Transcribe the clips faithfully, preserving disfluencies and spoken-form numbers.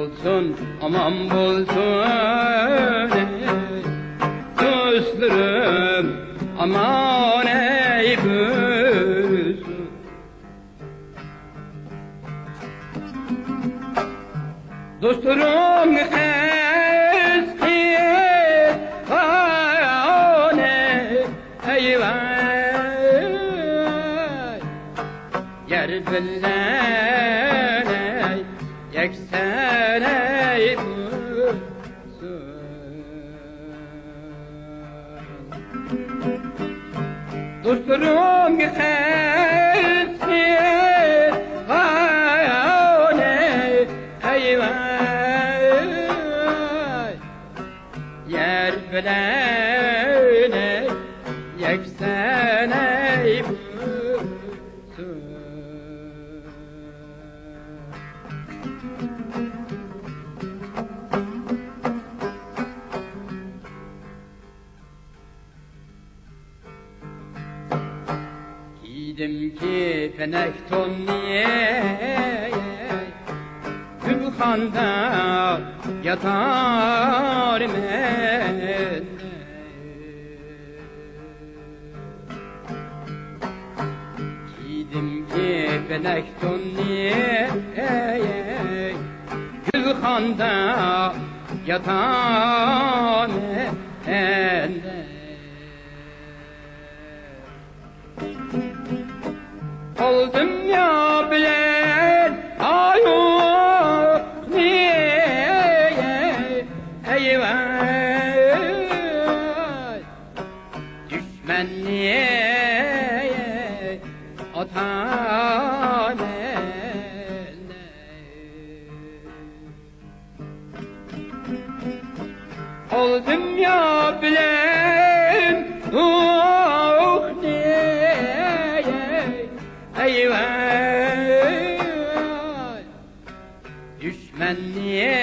بولسۇن، ئامان بولسۇن، دوستلىرىم ئامان ئەي بولسۇن. دوستلىرىم ئەسقى ئاي ۋاي، يەر بىلەن ئەي يەكسەن ئەي بولسۇن. دوستلىرىم ئەسقى ئاي ۋاي، يەر بىلەن يەكسەن ئەي بولسۇن. كىيدىم كېپىنەك توننى، گۈلخاندا ياتارمەن. كىيدىم كېپىنەك توننى، گۈلخاندا ياتارمەن. ئالدىم يا بىلەن ئايۇنى، ئەي ۋاي، دۈشمەننى ئاتامەن. ئالدىم يا بىلەن ئوقنى، ئەي ۋاي، دۈشمەننى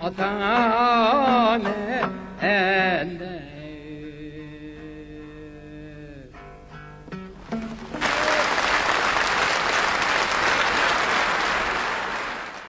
ئاتامەن.